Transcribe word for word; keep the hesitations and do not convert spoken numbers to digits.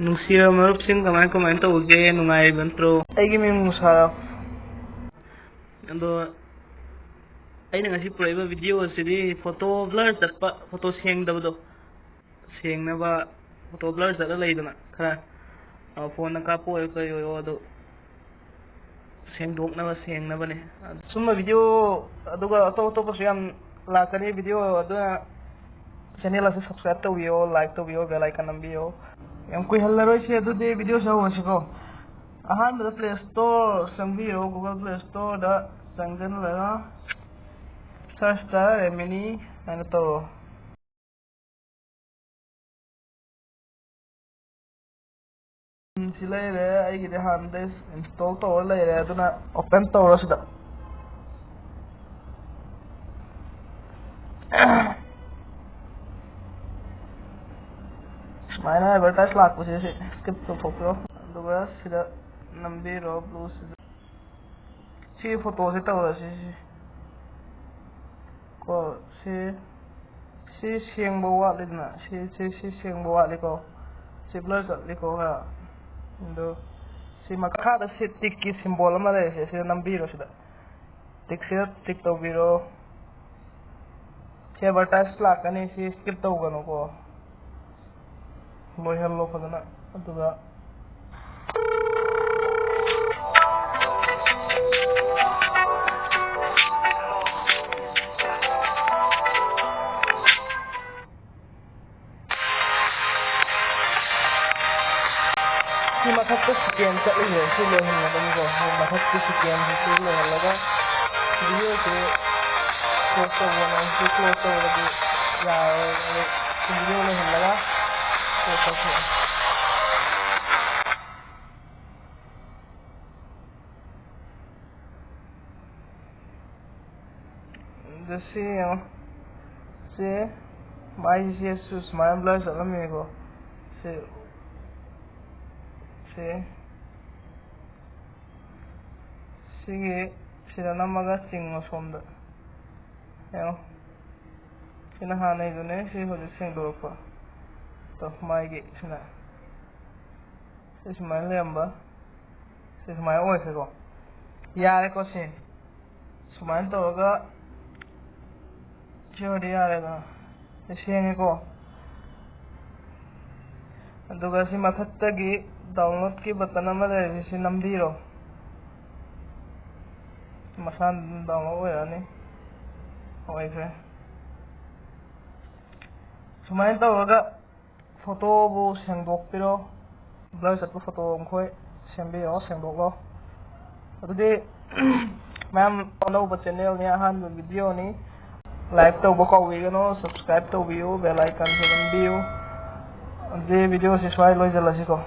ꯅꯨꯡꯁꯤꯔꯕ ꯃꯔꯨꯞꯁꯤꯡ, ꯀꯃꯥꯏ ꯀꯃꯥꯏꯅ ꯇꯧꯒꯦ? ꯅꯨꯡꯉꯥꯏꯔꯤꯕ ꯅꯠꯇ꯭ꯔꯣ? ꯑꯩꯒꯤ ꯃꯤꯡ ꯃꯨꯁꯥꯔꯐ꯫ ꯑꯗꯣ ꯑꯩꯅ ꯉꯁꯤ ꯄꯨꯔꯛꯏꯕ ꯚꯤꯗꯤꯑꯣ ꯑꯁꯤꯗꯤ ꯐꯣꯇꯣ ꯕ꯭ꯂꯔ ꯆꯠꯄ, ꯐꯣꯇꯣ ꯁꯦꯡꯗꯕꯗꯣ, ꯁꯦꯡꯅꯕ, ꯐꯣꯇꯣ ꯕ꯭ꯂꯔ ꯆꯠꯂ ꯂꯩꯗꯅ ꯈꯔ, ꯑ, ꯐꯣꯟꯅ ꯀꯥꯞꯄ ꯑꯣꯏꯔꯣ ꯀꯔꯤ ꯑꯣꯏꯔꯣ, ꯑꯗꯨ ꯁꯦꯡꯗꯣꯛꯅꯕ, ꯁꯦꯡꯅꯕꯅꯦ꯫ ꯁꯨꯝꯕ ꯚꯤꯗꯤꯑꯣ ꯑꯗꯨꯒ ꯑꯇꯣꯞ ꯑꯇꯣꯞꯄꯁꯨ ꯌꯥꯝ ꯂꯥꯛꯀꯅꯤ ꯚꯤꯗꯤꯑꯣ, ꯑꯗꯨꯅ ꯆꯦꯅꯦꯜ ꯑꯁꯤ ꯁꯕꯁꯀ꯭ꯔꯥꯏꯕ ꯇꯧꯕꯤꯌꯣ, ꯂꯥꯏꯛ ꯇꯧꯕꯤꯌꯣ, ꯕꯦꯜ ꯑꯥꯏꯀꯟ ꯅꯝꯕꯤꯌꯣ꯫ ꯌꯥꯝ ꯀꯨꯏꯍꯜꯂꯔꯣꯏꯁꯦ, ꯑꯗꯨꯗꯤ ꯚꯤꯗꯤꯑꯣꯁꯦ ꯍꯧꯔꯁꯤꯀꯣ꯫ ꯑꯍꯥꯟꯕꯗ ꯄ꯭ꯂꯦ ꯁ꯭ꯇꯣꯔ ꯆꯪꯕꯤꯌꯣ, ꯒꯨꯒꯜ ꯄ꯭ꯂꯦ ꯁ꯭ꯇꯣꯔꯗ ꯆꯪꯁꯤꯜꯂꯒ ꯁꯔꯆꯇ ꯔꯦꯃꯤꯅꯤ ꯍꯥꯏꯅ ꯇꯧꯔꯣ꯫ ꯎꯝ, ꯁꯤ ꯂꯩꯔꯦ, ꯑꯩꯒꯤꯗꯤ ꯍꯥꯟꯅꯗꯩ ꯏꯟꯁꯇꯣꯜ ꯇꯧꯔ ꯂꯩꯔꯦ, ꯑꯗꯨꯅ ꯑꯣꯄꯦꯟ ꯇꯧꯔꯣ ꯁꯤꯗ꯫ ꯁꯨꯃꯥꯏꯅ ꯑꯦꯗꯚꯔꯇꯥꯏꯁ ꯂꯥꯛꯄꯁꯦ ꯁꯤ ꯁ꯭ꯀꯤꯞ ꯇꯧꯊꯣꯛꯄꯤꯔꯣ, ꯑꯗꯨꯒ ꯁꯤꯗ ꯅꯝꯕꯤꯔꯣ, ꯕ꯭ꯂꯨ ꯁꯤꯗ꯫ ꯁꯤ ꯐꯣꯇꯣꯁꯦ ꯇꯧꯔꯁꯤ, ꯁꯤ꯫ ꯀꯣ, ꯁꯤ, ꯁꯤ ꯁꯦꯡꯕ ꯋꯥꯠꯂꯤꯗꯅ, ꯁꯤ, ꯁꯤ, ꯁꯤ ꯁꯦꯡꯕ ꯋꯥꯠꯂꯤꯀꯣ, ꯁꯤ ꯕ꯭ꯂꯔ ꯆꯠꯂꯤꯀꯣ ꯈꯔ꯫ ꯑꯗꯣ ꯁꯤ ꯃꯈꯥꯗ ꯁꯤ ꯇꯤꯛꯀꯤ ꯁꯤꯝꯕꯣꯜ ꯑꯃ ꯂꯩꯔꯤꯁꯦ, ꯁꯤꯗ ꯅꯝꯕꯤꯔꯣ, ꯁꯤꯗ꯫ ꯇꯤꯛꯁꯤꯗ ꯇꯤꯛ ꯇꯧꯕꯤꯔꯣ꯫ ꯁꯤ ꯑꯦꯗꯚꯔꯇꯥꯏꯁ ꯂꯥꯛꯀꯅꯤ, ꯁꯤ ꯁ꯭ꯀꯤꯞ ꯇꯧꯒꯅꯨꯀꯣ꯫ ꯂꯣꯏꯍꯜꯂꯣ ꯐꯖꯅ, ꯑꯗꯨꯒ ꯁꯤ ꯃꯊꯛꯇ ꯁꯤꯀꯦꯟ ꯆꯠꯂꯤꯁꯦ ꯁꯤ ꯂꯣꯏꯍꯟꯒꯗꯕꯅꯤꯀꯣ꯫ ꯁꯤ ꯃꯊꯛꯀꯤ ꯁꯤꯀꯦꯟꯁꯤꯁꯨ ꯂꯣꯏꯍꯜꯂꯒ ꯚꯤꯗꯤꯑꯣꯁꯦ ꯀ꯭ꯂꯣꯖ ꯇꯧꯕꯅ, ꯁꯤ ꯀ꯭ꯂꯣꯖ ꯇꯧꯔꯗꯤ ꯌꯥꯔꯔꯣꯏ꯫ ꯑꯗꯨ ꯁꯤ ꯚꯤꯗꯤꯑꯣ ꯂꯣꯏꯍꯜꯂꯒ ꯀ꯭ꯂꯣꯖ ꯇꯧꯊꯣꯛꯑꯣ꯫ ꯑꯗ ꯁꯤ ꯌꯦꯡꯉꯣ꯫ ꯁꯤ ꯃꯥꯏꯁꯦ ꯁꯨ-, ꯁꯨꯃꯥꯏꯅ ꯕ꯭ꯂꯔ ꯆꯠꯂꯝꯃꯦꯀꯣ꯫ ꯁꯤ, ꯁꯤ, ꯁꯤꯒꯤ, ꯁꯤꯗ ꯅꯝꯃꯒ ꯆꯤꯡꯉꯣ ꯁꯣꯝꯗ꯫ ꯌꯦꯡꯉꯣ꯫ ꯁꯤꯅ ꯍꯥꯟꯅꯩꯗꯨꯅꯦ, ꯁꯤ ꯍꯧꯖꯤꯛ ꯁꯦꯡꯗꯣꯔꯛꯄ꯫ ꯇꯣ, ꯃꯥꯏꯒꯤ ꯁꯤꯅ꯫ ꯁꯤ ꯁꯨꯃꯥꯏꯅ ꯂꯩꯔꯝꯕ, ꯁꯤ ꯁꯨꯃꯥꯏꯅ ꯑꯣꯏꯈ꯭ꯔꯦꯀꯣ꯫ ꯌꯥꯔꯦꯀꯣ ꯁꯤ꯫ ꯁꯨꯃꯥꯏꯅ ꯇꯧꯔꯒ ꯁꯤ ꯑꯣꯏꯔꯗꯤ ꯌꯥꯔꯦꯗꯅ꯫ ꯁꯤ ꯁꯦꯡꯉꯦꯀꯣ꯫ ꯑꯗꯨꯒ ꯁꯤ ꯃꯊꯛꯇꯒꯤ download ꯀꯤ button ꯑꯃ ꯂꯩꯔꯤꯁꯦ, ꯁꯤ ꯅꯝꯕꯤꯔꯣ꯫ ꯃꯁꯥꯅ ꯑꯗꯨꯝ download ꯑꯣꯏꯔꯛꯑꯅꯤ꯫ ꯑꯣꯏꯈ꯭ꯔꯦ꯫ ꯁꯨꯃꯥꯏꯅ ꯇꯧꯔꯒ photo ꯕꯨ ꯁꯦꯡꯗꯣꯛꯄꯤꯔꯣ꯫ Blur ꯆꯠꯄ photo ꯃꯈꯣꯏ ꯁꯦꯝꯕꯤꯔꯣ, ꯁꯦꯡꯗꯣꯛꯂꯣ꯫ ꯑꯗꯨꯗꯤ ꯃꯌꯥꯝ ꯑꯅꯧꯕ channel ꯅꯤ, ꯑꯍꯥꯟꯕ video ꯅꯤ꯫ Like ꯇꯧꯕ ꯀꯥꯎꯕꯤꯒꯅꯨ, subscribe ꯇꯧꯕꯤꯌꯨ, bell icon ꯁꯨ ꯅꯝꯕꯤꯌꯨ꯫ ꯑꯗꯨꯗꯤ video ꯁꯤ ꯁ꯭ꯋꯥꯏ ꯂꯣꯏꯁꯤꯜꯂꯁꯤꯀꯣ꯫